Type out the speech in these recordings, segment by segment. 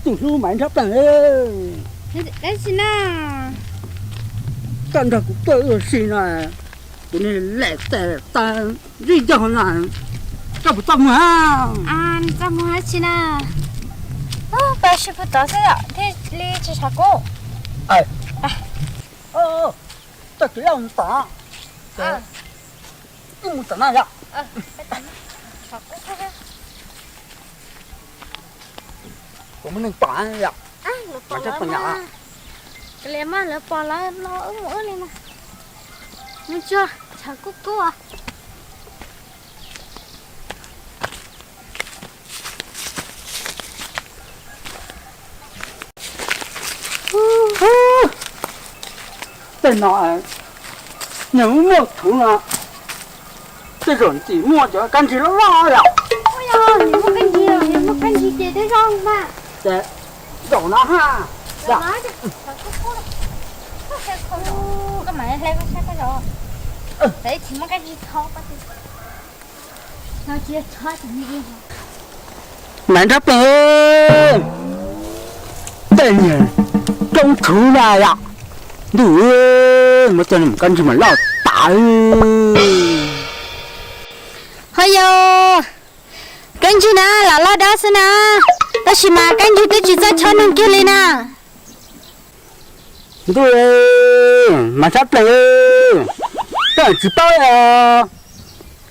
Tus hlub Maiv Nrhab Plees, dab tsi na? Koj nrog kuv tuaj ua si no, kuv niag lem tes taw ntsej ncaug na, koj puas txaj muag? Txaj muag dab tsi na? Pab sib pug tod xwb thiaj li tsis tshav kub. Txoj kev loj mus tom, wb mus tom no yom. Kuv muaj neeg pom yom. Kav liam mas lawv pom lawv los wb mus wb li mas. Mus tsuag tshav kub kub. Tej no nws muaj thuv no, tej zaum tsis muaj cov kab ntsig loj loj yom. Ua yog nws muaj kab ntsig, nws muaj kab ntsig ces tej zaum mas. Ces zaum no ha. Koj mam hle koj saib koj zaum. Tsis muaj kab ntsig tho. Maiv Nrhab Plees, tej niag roob thuv na yom. Ntuj, muab coj mus kab ntsig mas loj tas. Ho yog kab ntsig na lam loj dab xwb na, tab sis mas kab ntsig twb tsis txawj chob neeg kiag li na. Ntuj, Maiv Nrhab Plees, koj tsis paub os.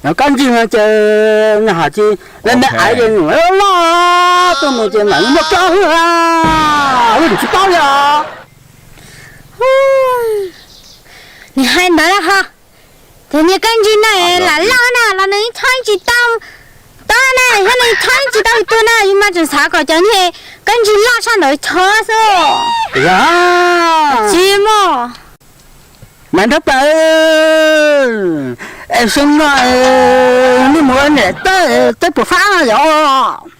Cov kab ntsig no ces nws hais tias lawv me aiv ces nws loj tuaj mus ces mam muaj kab hwj, wb tsis paub li os. Nws hais ntawd ho, cov niag kab ntsig na lam loj na los nws chob tsis tau, tau na, yog nws chob tsis tau tus na yus mas tseem xav kom cov niag kab ntsig loj tshaj ntawd chob xwb. Tsis muaj. Maiv Nrhab Plees, es xyoo no nej mus ua niam teb, teb puas fab yom?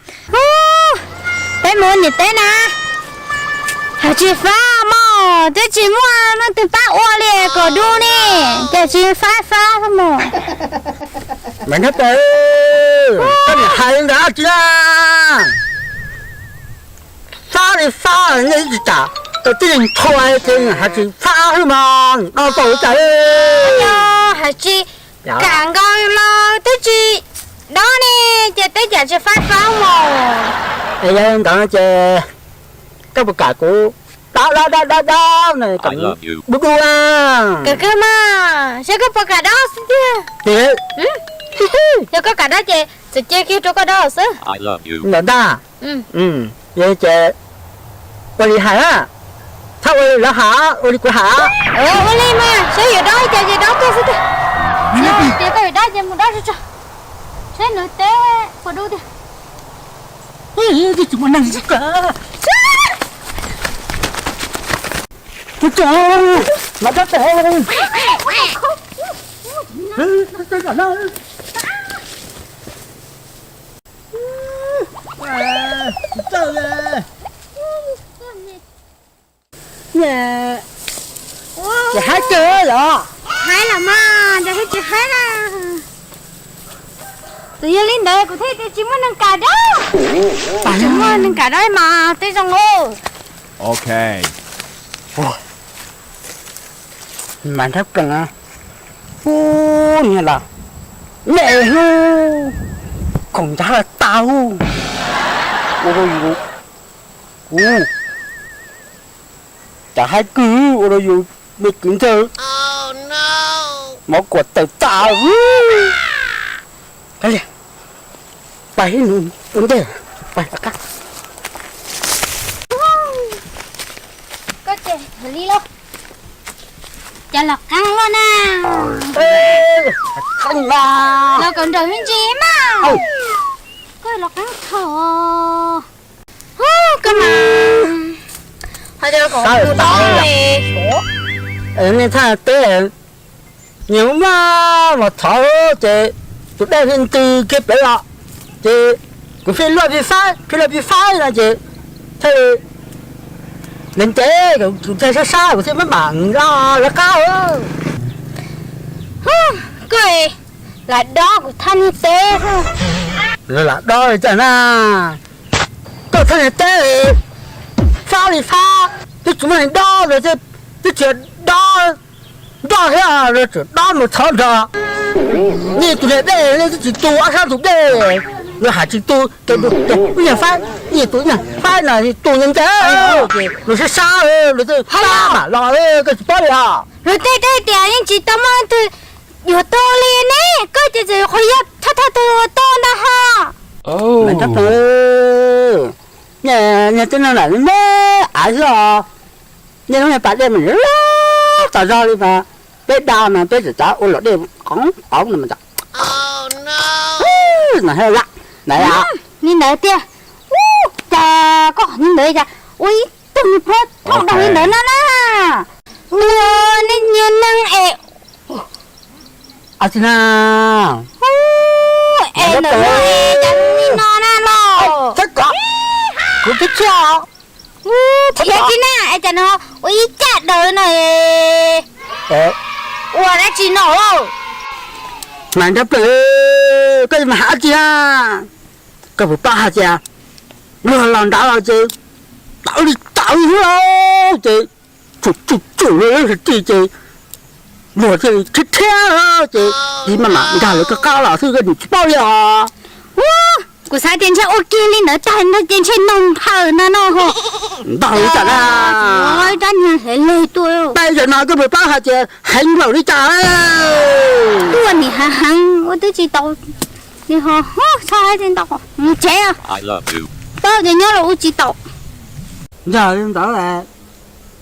Peb mus ua niam teb na, hais tsis fab mog, twb tsis muaj leej twg pab ua li kom dub ne, ces tsis fab fab mog. Maiv Nrhab Plees, koj niam hais li ntawd dab tsi na? Fab li fab nej tsis kam, tau tib leeg thua ces hais tsis fab xwb mas no tau cas. Yog hais tsis kam nkaus los twb tsis dob ne, ces twb cas tsis fab fab mog. Es yog li ntawd ces koj puas kam kuv dob dob dob dob dob na, kom dub dub na? Kam kawg mas, saib koj puas kam dob xwb tiag. Yog koj kam dob ces txawm cia kiag rau koj dob xwb. Ntawm ntag. Yog ces ua li hais na, txhob ua li lawv hais, ua li kuv hais. Ua li mas, saib yuav dob cas ces dob tuaj xwb tiag. Tias koj yuav dob ces mus dob tso tso, saib nws teb puas dub tiag. Tsis muaj neeg. Ua cas mas dob tes. Tsis txawj li. Ces haib kawg yom. Haib los mas, ces tsis haib na. Txawm yog li ntawd kuv thiaj tias tsis muaj neeg kam dob. Tsis muaj neeg kam dob mas tej zoo. Ok. Mas nrhab plees, ub, niag los me hlub, khoom nrab los tau, ua rau yus, kuv, cas haib kawg ua rau yus me kwv ntsawg mov kuam tawm tas. Kav liam, pais ib nus ua ntej, pais tom qab. Koj ces li los, cas los qeeb luaj na. Los kom nrawm me ntsis mas. Koj los qeeb thaum. Koj mas, ho cov kom tus tau nej thaj teb, nyias muaj mos thov ces tus dej thiaj ntws kiag pem los, ces kuv pheej luaj pheej faib, pheej luaj pheej faib no ces thiaj li ntev ntev, kuv thiaj sab sab kuv thiaj maj mam lawv qab. Koj lam dob kuv thaj niag teb. Lam dob li cas na? Koj thaj niag teb, Li Fab, twb tsis muaj neeg dob los twb tsis dob, nroj thiab los tseem dob mus txhov nrog. Nej tus niag dej nej twb tsis tu ob sab ntug dej, los hais tsis tu, ces tus niag Faib, nej tus niag Faib no tu nce nce, ces los sab sab, los twb sab mam los, koj tsis paub li os. Luag tej dej tias yeej tsis tau muaj leej twg yuav tu li ne, koj ces txawm qhov yog thawj thawj tug yuav tu ntag ho. Mas Nrab Ploog, nej twb noj nram me av xwb os, nej lub niag pas dej mas loj tas zog li mas, peb da mas peb txawm cav ua luam dej qoob qoob no mas, no, li ntawd tiag. Ub, cas koj qhov ntawd cas ua ib tug niag phob thooj dog li ntawd no na. Ua nej niag neeg es, es no, cas li no na los. Kuv twb tsis, thiab tsis na, es cas no ua ib caj daws no, ua dab tsi no? Mas Nrab Ploog, koj mas hais dab tsi na? Koj puas paub hais tias luag los nrad los ces tawv li tawv xwb lauj, ces tsum tsum tsum luag lub hlis tij ces luag thiaj li thiab thiab ces tiv maj mam nkag lawv koj qab los xwb, koj nim tsis paub li os. Kuv xav tias ntshe ua kiag li ntawd tag nrho ces ntshe noog phaws no no ho. Ntau li cas na? Rab niag heev leg tuaj. Peb zaum no koj puas paub hais tias heev npaum li cas? Tuaj nim hav heev ua twb tsis tau, nim ho txhob hais tsis tau, mus tsev. Tau ces nyob los ua tsis tau. Yog li ntawd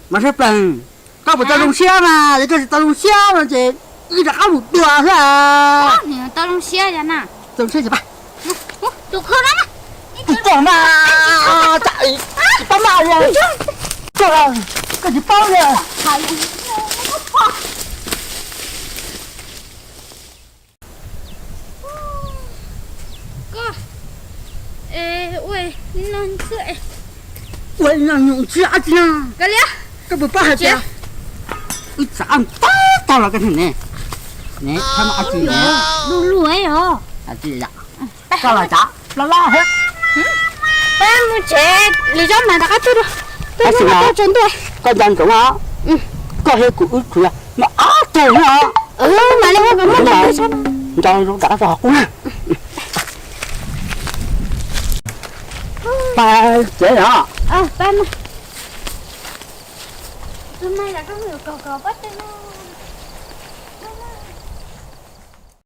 mas Nrab Ploog, koj puas tau zoo siab mas, yog koj tsis tau zoo siab no ces wb rov qab mus dua xwb. Tau zoo siab, tau zoo siab ces pab. Tus kho no, tus kho no, tsis pab mas li, koj tsis paub li. Ua no nyuj tsis ab tsi na. Koj puas paub hais tias wb txav ntau tag los koj ne, ne, ab tsi ne. Koj los tsav loj loj thiab. Peb mus tsev, lwm zaub mas rov qab tuaj, tuaj tsaus ntuj. Koj nco ntsoov os, koj thiab kuv wb tsuas yog muaj ob tug no. Mas li ua kom muaj ntau zoo rov qab txog qub na. Pab tsev os.